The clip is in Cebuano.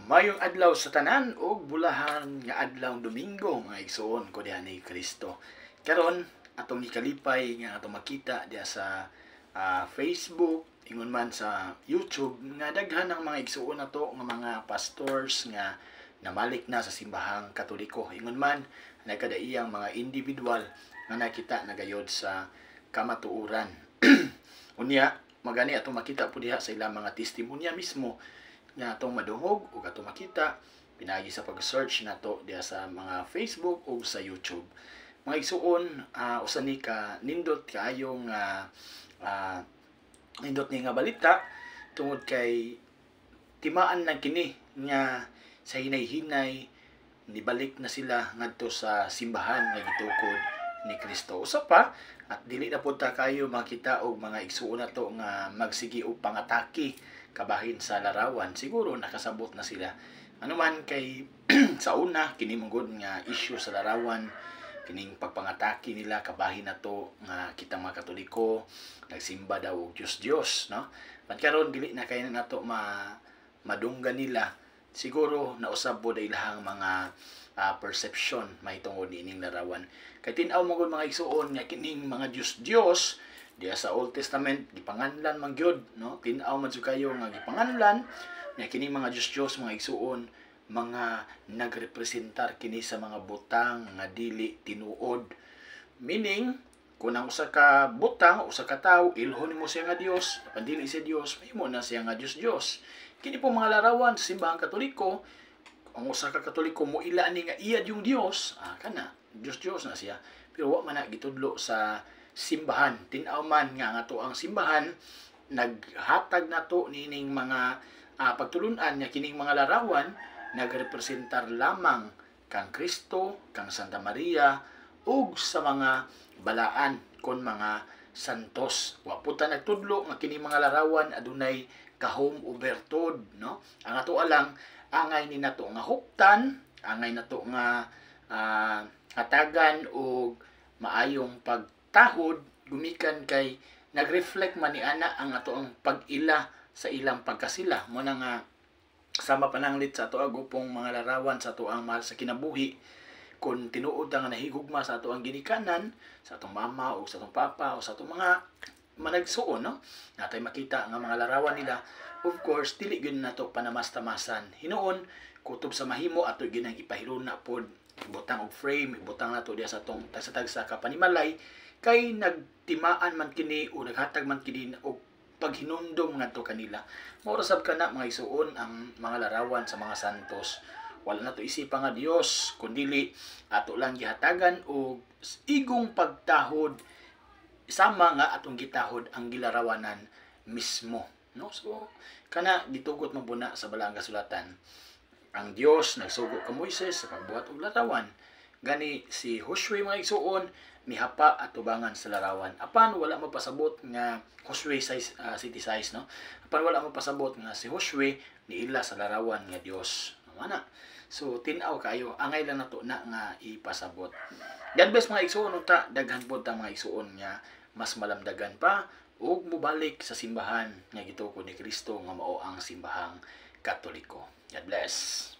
Mayong adlaw sa tanan ug bulahan nga adlaw Domingo, mga igsoon ko diha ni Kristo. Karon atong gikalipay nga atong makita diha sa Facebook, ingon man sa YouTube, nga daghan ang mga igsoon nato nga mga pastors nga namalik na sa simbahang Katoliko. Ingon man nagkadaiyang mga individual nga nakita na gayod sa kamatuoran. Unya magani atong makita po diha sa ilang mga testimonya mismo nga atong madungog ug atong makita pinaagi sa pag-search nato diha sa mga Facebook ug sa YouTube. Mga igsuon, usa ni ka nindot kaayo nga nindot ni nga balita tungod kay timaan lang kini nga sa hinay-hinay nibalik na sila ngadto sa simbahan nga gitukod ni Kristo. Usa pa, at dili na pud ta kayo makita og mga igsuon nato nga magsige og pangatake kabahin sa larawan. Siguro nakasabot na sila. Ano man kay sa una kini man gud nga issue sa larawan, kining pagpangatake nila kabahin nato nga kitang mga Katoliko nagsimba daw og Dios Dios, no? Pan karon dili na kay nato madunggan nila. Siguro nausab pod ang ilahang mga perception mahitungod niining larawan. Kay tin-aw mo gud, mga igsuon, nga kining mga Dios Dios diya sa Old Testament gipanganlan man gyud, no? Tin-aw man jud kayo nga gipanganlan nga kining mga Dios Dios, mga igsuon, mga nagrepresentar kini sa mga butang nga dili tinuod. Meaning, kung ang usa ka butang, usa ka tawo, ilhon nimo siya nga Dios, apan dili siya Dios, mahimo na siya nga Dios Dios. Kini po mga larawan sa simbahang Katoliko, ang usa ka Katoliko mo ila ani nga iya yung Dios, kana Dios Dios na siya. Pero wa man na gitudlo sa simbahan. Tin-aw man nga nga ang simbahan naghatag nato niining mga pagtulunan nga kining mga larawan nagrepresentar lamang kang Kristo, kang Santa Maria ug sa mga balaan kon mga santos. Wa po ta nagtudlo nga kini mga larawan adunay kahom o bertud, no? Ang ato lang angay ni nato nga huptan, angay nato nga hatagan og maayong pagtahod gumikan kay nagreflect man ni ana ang ato ang pag-ila sa ilang pagkasila. Mo na nga sama pananglit sa ato agupong mga larawan sa ato ang mahal sa kinabuhi, kung tinuod nga nahigugma sa ato ang ginikanan, sa atong mama o sa atong papa o sa atong mga managsuon, no, natay makita nga mga larawan nila, of course dili gyud nato panamastamasan. Hinuon kutob sa mahimo ato gyud ang ipahiluna pod, ibutang og frame, ibutang nato diha sa atong tagsa-tagsa ka panimalay kay nagtimaan man kini o naghatag man kini og paghinumdom ngadto kanila. Mao ra sab kana, mga igsuon, ang mga larawan sa mga santos. Wala na to isipa nga Dios, kundili ato lang gihatagan og igong pagtahod sama nga atong gitahod ang gilarawanan mismo, no? So kana gitugot man puna sa Balaang Kasulatan. Ang Dios nagsugo ka Moises sa pagbuhat og larawan. Gani si Josue, mga igsuon, mihapa at tubangan sa larawan. Apan wala mapasabot nga Josue size, city size, no? Apan wala mapasabot nga si Josue niila sa larawan nga Dios. Mana. So tin-aw kayo, angay lang nato na nga ipasabot. God bless, mga igsuon. Unta daghan pod ta, mga igsuon, nga mas malamdagan pa ug mobalik sa simbahan nga gitukod ni Kristo nga mao ang simbahang Katoliko. God bless.